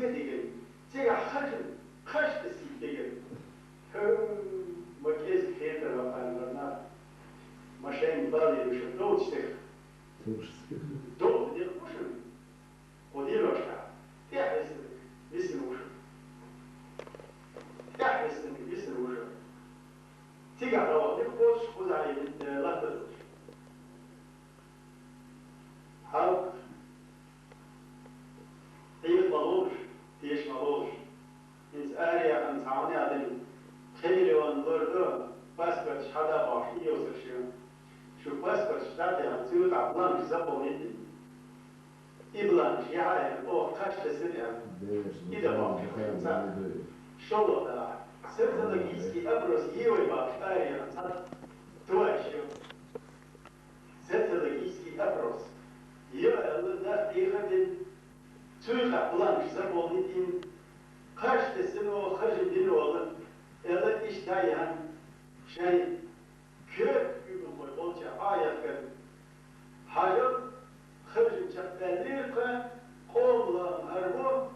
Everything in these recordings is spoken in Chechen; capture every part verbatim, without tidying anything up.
диган, цигахь хажа, хажа тесиг диган. Хьо, ма кӀезиг хетар ван ханна варна. Ма шайна бал йолуш долчу стих. Долу декъ бу шуна. Кху дийношкахь тӀаьхьа висина, висина ву шу. ТӀаьхьа висина, висина ву шу. Цигахь догӀу дика кхочуш кхузахь латтадалаш. Хьалха Ӏеха ма лолаш, теша ма лолаш. ХӀинца араяхана цхьа хьуна а дина, пхи миллион лур ду, паспорташ хьада бохуш, и йовсар шен. Шу паспорташ дӀатаьхна, цуьнан тӀехь бланкаш заполнить дина. И бланкаш яхьа а яхьна, оха кхаж тесира аьлла. И дан бохуш, хӀинца шолгӀа далахь. Социологический опрос е вай бохуш, араяхана цхьа товарищ ю. Социологический опрос. Йо аьлла, нах Ӏеха а дина, цуьнан тӀехь бланкаш заполнить йина, кхаж тесина оха, хажа дина оха, аьлла, иштта а яхьна, шайн коьрта куьйгалхой болчара Ӏа а яхкана, хьажал, хажа чекхдаьллера тхан, къоман лаам хӀара бу,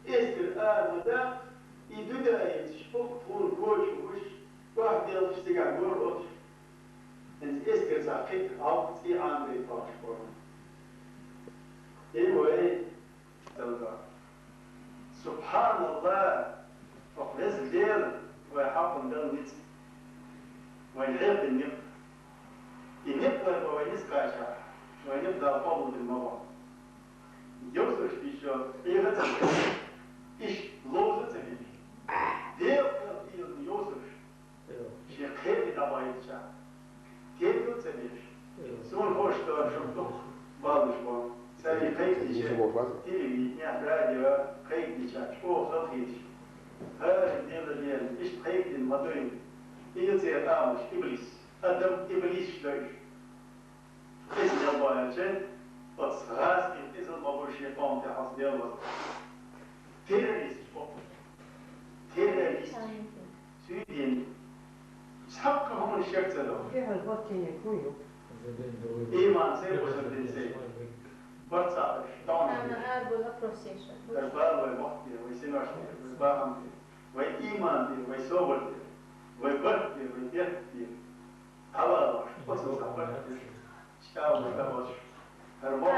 эскар ара ма даккха, и дуьда йицаш, хӀокху тхуна коча хӀуш, охьаделлаш цигахь гора оцуш. ХӀинца эскарца кхин а хьалха цӀий Ӏамадайта бохуш бу. И вай, Далла. СубхьаналлахӀ! Оха Веза Дела вай хьакъ дала ницкъ. Вайн хьекхина некъ. И некъ вай бан вай ницкъ кхачахь, вайн некъ Дала къобалдина ма бу. Йовсарш дийшо, Ӏеха а ца деш, иштта ловза а ца деш, Делан кхел тӀейлла йовсарш. Шен кхел дӀабахийтича, тергал а ца деш. Суна хууш дара шух дукха баланаш бу. Цаьрга кхайкхийча, телевиденехь, радио кхайкхийча, чӀогӀа халахеташ. ХӀара Делан лерина, иштта кхайкхина ма дуй. И ю церан амалш, иблис. Адам иблисаш ду уьш. Иза мел бохуьйту, оцу гӀазкхийн иза ма бу шен къоман тӀехь оцу Делан ваза. Террористаш бу. Террористаш. Цуьйдина. Цхьаккха хӀуманаш шек ца до. Иман церан, бусалба дин церан. Барт цхьаъ берш, догӀна берш. Дара бала вай мохк тӀера, вай синош тӀера, вай бахам тӀера, вай иман тӀера, вай собар тӀера, вай барт тӀера, вай беркат тӀера. Дала лош, оцу цхьа барт тӀера. ЧӀагӀо ма ца бозуш. ХӀара мохк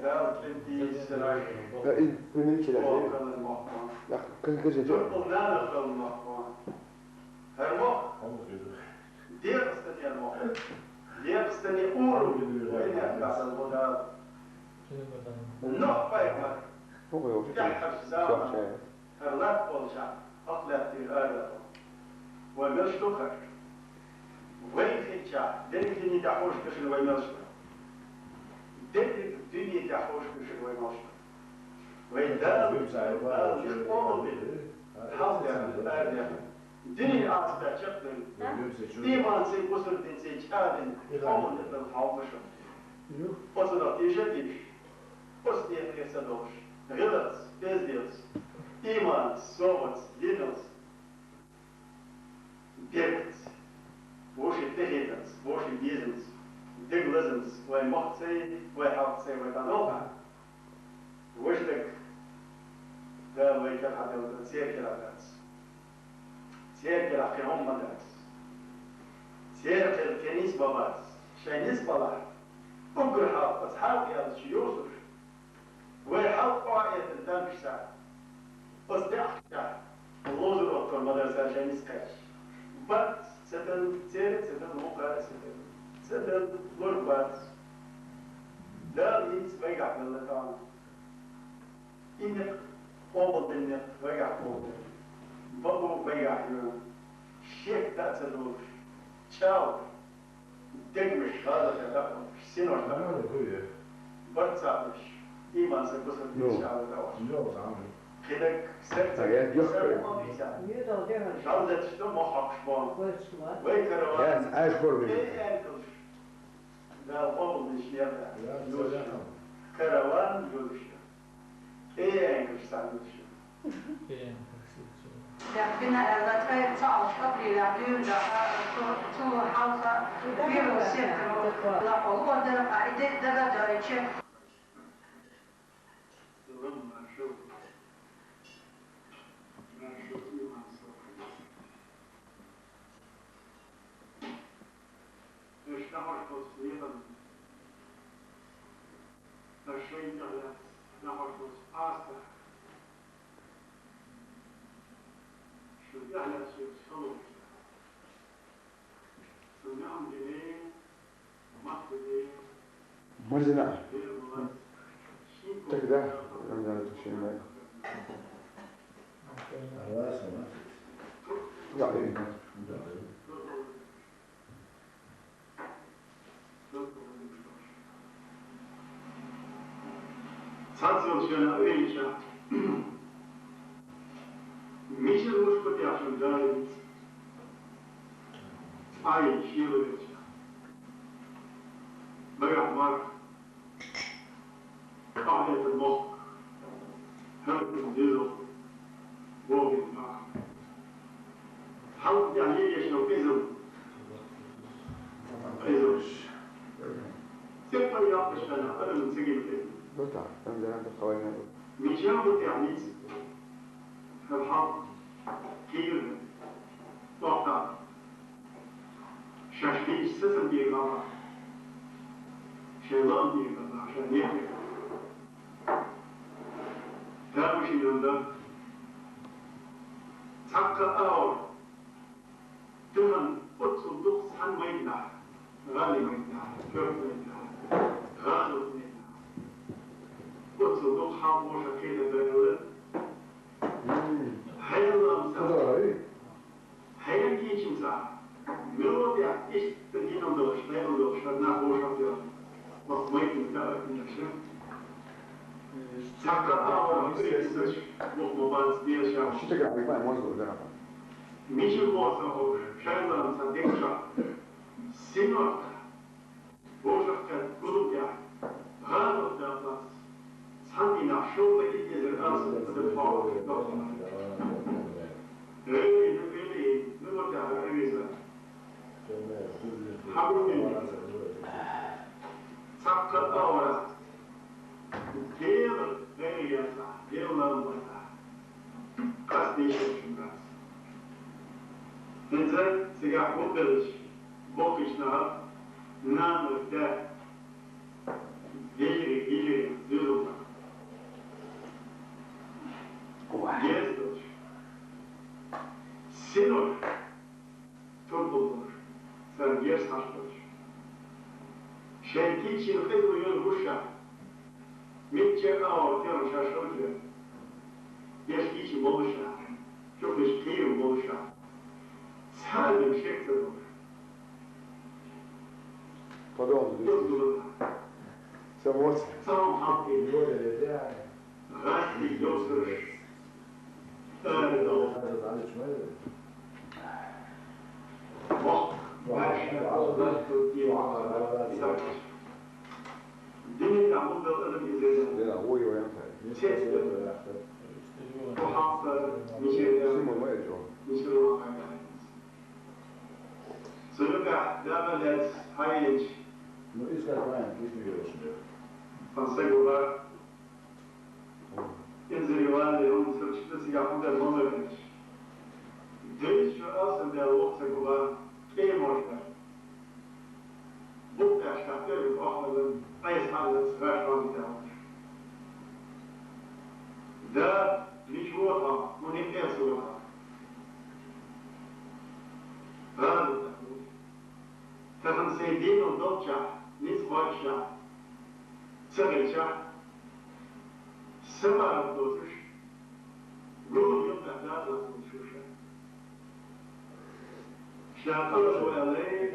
Дала тӀе дийцина. Да, и примерить читать. Оха кхаллан мохк ма. Да, как, как же это? Дуккха нана кхаллан мохк ма. ХӀара мохк. Декъастанера мохк. Декъастане ур ву. Вайнех кхасал бу Дала. Нох пайхамар. ТӀаьххьарчу заманахь. ХӀара латта болчахь, хӀокху лаьттера ара а. Вай мелаш ду хӀара? Вай хилчахь, дерриг дуьне тӀехь хьожуш ду шуна вай мелаш ду. Дерриг дуьне тӀехь хьожуш ду шуна вай мелаш ду. Вай Дала, Дала къобалбина, хьалха даьхна, ара даьхна. Дуьненан Ӏазапехь чекхдевлла. Иманций, бусалба динций чӀагӀдина, къобалдина хьалха шу. Оцунах тийша а тийша. Оцу некъа тӀера ца долуш, гӀиллакхца, безделца, иманца, собарца, динца, беркатца, вовшийн тӀехетамца, вовшийн безамца, дегалазамца вайн мохк ца йи, вай хьалха ца йи, вай дӀадолхахь, важа дерг Дала вай кара хьаделла, церан кара дац. Церан кара кхин хӀума ма дац. Церан кара кхин ницкъ ма бац. Шайн ницкъ балахь, уггар хьалха оцу хьалха аьллачу йовсуш, вай хьалха къахьейтина дангашца, оцу даьӀахкашкахь ловзар оттор ма дара цара шайн ницкъ кхаьчча. Барт ца делла, церан а ца делла, вукхара а ца делла. Ца делла, лур бац. Дала и ницкъ вайгахь делла тахана. И некъ къобалдина некъ вайгахь къобалдина. Бакъо вайгахь ю. Шек а ца долуш, чӀагӀлуш, дегнаш гӀазот даккхалуш, синош даккхалуш, барт цхьаъ беш, иманца бусалба динца чӀагӀлуш. Кхидерг сарца, сарца ма бийца. ЖӀалдетташ ду мохь хьокхуш боху. Вай караван, э, аьлла хуьлуш. Дала къобалдинчу некъа тӀехь. Караван йозуш ю. Э, аьлла хуьлуш цхьаъ йозуш ю. Бина аьлла, тхайра ца Ӏалуш апрелехь дуьйна даха, цу, цу хьалха первый сектор лакхо луъург дара, и де дага а дойтуш. Аста. Шо яхьла шо шалом. Шо наам дине, махтине. Марзина. Тогда, Рамзан, это всё нормально. Да, да. Цаца йолча хана ойла йича, мичара мушкъа тӀехьа шун Дала виц. Ай, шийла велча. Багахь марх. Къахьегар мохк. ХӀара дезо. Богин мах. Хьалха дӀа егеш йола къизал. Къизал. Цепа яппаш хана, адам ца гина къизал. Ну так, там, да, там хавайна. Мичара бу тӀехь низ. ХӀара хьалха. Кийра. Тохта. Шаьш дийш сацам дийр ма бац. Шайн лам дийр ма бац, шайн некъ дийр ма бац. Тамашийна дар. Цхьаккха аур. Тахан оццул дукха цхьан майданахь, гӀали майданахь, коьрта майданахь, гӀазот майданахь. Оццул дукха хьалха вовшах кхетар дагалла. Хьаялла амца. Хьаялла кийчимца. Мила тӀехь иштта динал долуш, динал долуш, хӀара нах вовшах йола. Вахт майдан тӀа а динарша. Цхьаккха а вара хӀуьйсаш, бухма бац дешаш. Что ты говоришь, можно, да? Мича хӀоса ховш, шайла ца декша. Синорта. Божах кад гулуб я. ГӀадов да плац. Цхьан дийнахь шовзткъа итт эзар алсам ца дерг хьоахавеш дохкар. Эли, ну, эли, ну, вот я, эли за. Хьабулдин. Цхьаккха а вара. Дела гӀайгӀа яцахь, Дела лам бацахь. Къасте шершин бац. ХӀинца цигахь гулбеллачу боккхачу нахах нанах да, вежарий, вежарий, зуьйзалла. Герз долуш. Синош. Турпал болуш, царна герз хьашт болуш. Шайн кийчина къиза йолу гуш ша. Мичча а вара терра ша шалча. Еш кийча болуш ша. Чухуш кхийра болуш ша. Царна шек ца болуш. Подумал, Дозула. Ца моц. Царна хьалкхийна. ГӀаттий йовсарш. Ара дов. Воккха. Динан тӀехь хӀума дала адам иза. Цецдала. Кху хьалха мичара. Мичара вахана. Цу юкъахь дама лаьцна хьаелча. Ну, и скажи, Ваня, ты не веришь, нет? Сан сагула. Инзаре вале, хӀума ца чуьра цигахь хӀума дар ма лоьхуш. Девзачу алсам баьлла воккха ца гула, кӀемош дар. Букъ тӀехь ша кӀерга охьалан, айса хьаллаца гӀаш хьалдитахь. Да, мича вохьа, хӀун юкъа ца вохьа. ГӀазот тахана. Тахана сайн динал долчохь, ницкъ кхоччехь, ца хилчахь, Сабарат доцуш, гур юкъа дакъа лаца шу ша. Ша къалаша ваьллий,